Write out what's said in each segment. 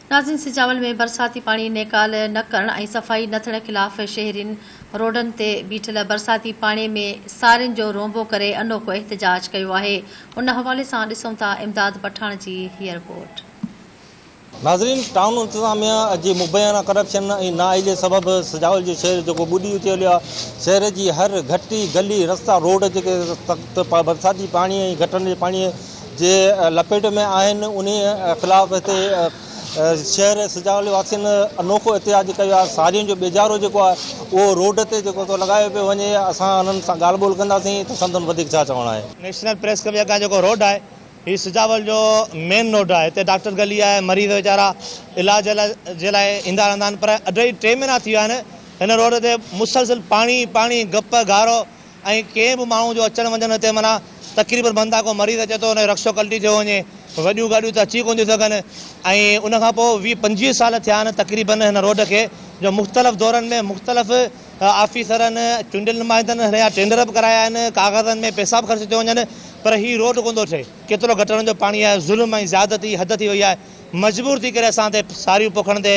ناظرين سجاول ۾ برساتي پاڻي نيڪال نه ڪرڻ ۽ صفائي نه ٿيڻ خلاف شهرين روڊن تي بيٺل برساتي پاڻي ۾ سارين جو رونبو ڪري انوکو احتجاج ڪيو آهي ان حوالي سان ڏسون ٿا امداد پٺاڻ جي هيء رپورٽ. ناظرين ٽائون انتظاميا جي مبينا ڪرپشن ۽ نااهلي سبب سجاول جو شهر جيڪو ٻڏي اٿي هليو آهي شهر جي هر گهٽي گلي رستا روڊ جيڪي سخت برساتي پاڻي ۽ گٽرن جي پاڻي جي لپيٽ ۾ آهن انهي خلاف هتي شهر سجاول واسين انوکو احتجاج ڪيو آهي سارين جو ٻيجارو جيڪو آهي اهو روڊ تي جيڪو سو لڳايو پيو وڃي اسان انهن سان ڳالهه ٻولهه ڪنداسين ته سندن وڌيڪ ڇا چوڻ آهي. نيشنل پريس ڪلب جي اڳيان جيڪو روڊ آهي هي سجاول جو مين روڊ آهي هتي ڊاڪٽر گلي آهي مريض ويچارا علاج جي لاء ايندا رهندا آهن پر اڍائي ٽي مهينا ٿي ويا آهن هن روڊ تي مسلسل پاڻي پاڻي گپ گارو ۽ ڪنهن به ماڻهو جو اچڻ وڃڻ هتي معنيٰ تقريبن بند آهي ڪو مريض اچي ٿو ان جو رڪشو ڪلٽي ٿيو وڃي وڏيون گاڏيون ته اچي ڪونه ٿيون سگهن ۽ ان کان پوء 20 25 سال ٿيا آهن تقريبن هن روڊ کي جو مختلف دورن ۾ مختلف آفيسرن چونڊيل نمائندن هن جا ٽينڊر به ڪرايا آهن ڪاغذن ۾ پئسا به خرچ ٿيو وڃن پر هي روڊ ڪونه ٿو ٺهي ڪيترو گٽرن جو پاڻي آهي ظلم ۽ زيادتي حد ٿي وئي آهي مجبور ٿي ڪري اسان هتي ساريون پوکڻ تي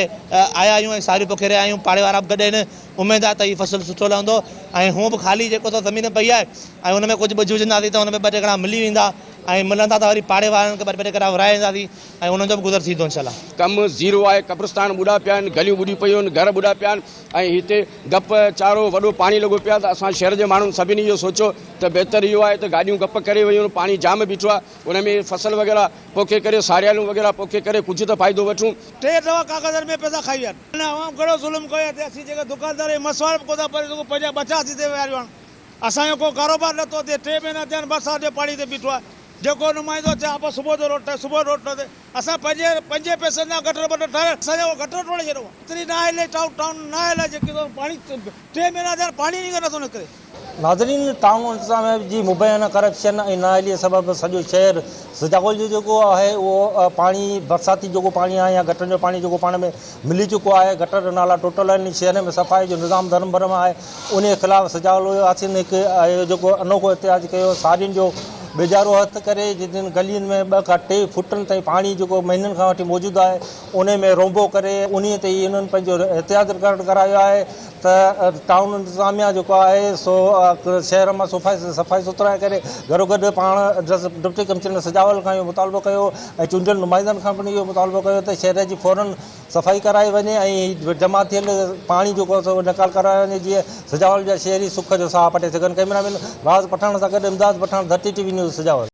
آيا آهيون ۽ ساريون پوکي رهيا آهيون پاڙي وارا به گڏ آهن اميد آهي ته هي فصل سٺو لهندو ۽ هونء به خالي جيڪو سو زمين پئي آهي ۽ ان ۾ ڪجهه ٻج وجهنداسين ته ان ۾ ٻه ٽي ڪڻا ملي ويندا ۽ ملندا ته وري پاڙي وارن کي ٻه ٽي ڪڻا ورهائي وينداسين ۽ انهن جو به گذر ٿيندو انشاء الله. ڪم زيرو آهي قبرستان ٻڏا پيا آهن گليون ٻڏيون پيون آهن گهر ٻڏا پيا آهن ۽ هتي گپ چارو وڏو پاڻي لڳو پيو آهي ته اسان شهر جي ماڻهن سڀني اهو سوچيو ته بهتر اهو آهي ته گاڏيون گپ ڪري ويون آهن پاڻي جام بيٺو آهي ان ۾ فصل وغيره پوکي ڪري ساريالون وغيره پوکي ڪري ڪجهه ته فائدو وٺون. ٽي دفعا ڪاغذن ۾ پئسا کائي ويا آهن. هن عوام ڪهڙو ظلم ڪيو آهي اسين جيڪي دڪاندار آهيون مسواڙ به ڪونه ٿا ڀري سگهون پنهنجا ٻچا اسين هتي ويهاريو آهن اسان جو ڪو ڪاروبار نه ٿو ٿئي ٽي مهينا ٿيا آهن برسات جو پاڻي هتي بيٺو آهي جيڪو نمائندو اچي آپس صبح جو روڊ ٺهي صبح جو روڊ ٺهي اسان پنهنجي پنجي پئسن جا گٽر بٽر ٺاهرائي اسان جا گٽر ٽوڙي ڇڏيو آهي ايتري نااهلي ٽائون ٽائون نااهل آهي جيڪي پاڻي ٽي مهينا ٿيا آهن پاڻي ئي نٿو نڪري. ناظرين ٽائون انتظاميا جي مبينا ڪرپشن ۽ نااهلي سبب سڄو شهر سجاول جو جيڪو آهي اهو پاڻي برساتي جيڪو پاڻي آهي يا گٽرن جو پاڻي جيڪو پاڻ ۾ ملي چڪو آهي گٽر نالا ٽوٽل آهن شهر ۾ صفائي جو نظام درهم برهم آهي انهي خلاف سجاول واسين هڪ اهو جيڪو انوکو احتجاج ڪيو سارين جو ٻيجارو هٿ ڪري جن گلين ۾ 2 کان 3 فوٽن تائين پاڻي جيڪو مهينن کان وٺي موجود آهي انهي ۾ رونبو ڪري انهي تي ئي انهن پنهنجو احتجاج رڪارڊ ڪرايو آهي ته ٽائون انتظاميا جيڪو آهي سو شهر مان صفائي سٿرائي ڪري گڏوگڏ پاڻ ڊپٽي ڪمشنر سجاول کان اهو مطالبو ڪيو ۽ چونڊيل نمائندن کان پڻ اهو مطالبو ڪيو ته شهر جي فورن صفائي ڪرائي وڃي ۽ جمع ٿيل پاڻي جيڪو آهي سو نيڪال ڪرايو وڃي جيئن سجاول جا شهري سک جو ساهه پٽي سگهن ڪئميرا مين راز پٺاڻ سان گڏ Imdad Pathan Dharti T V news Sujawal.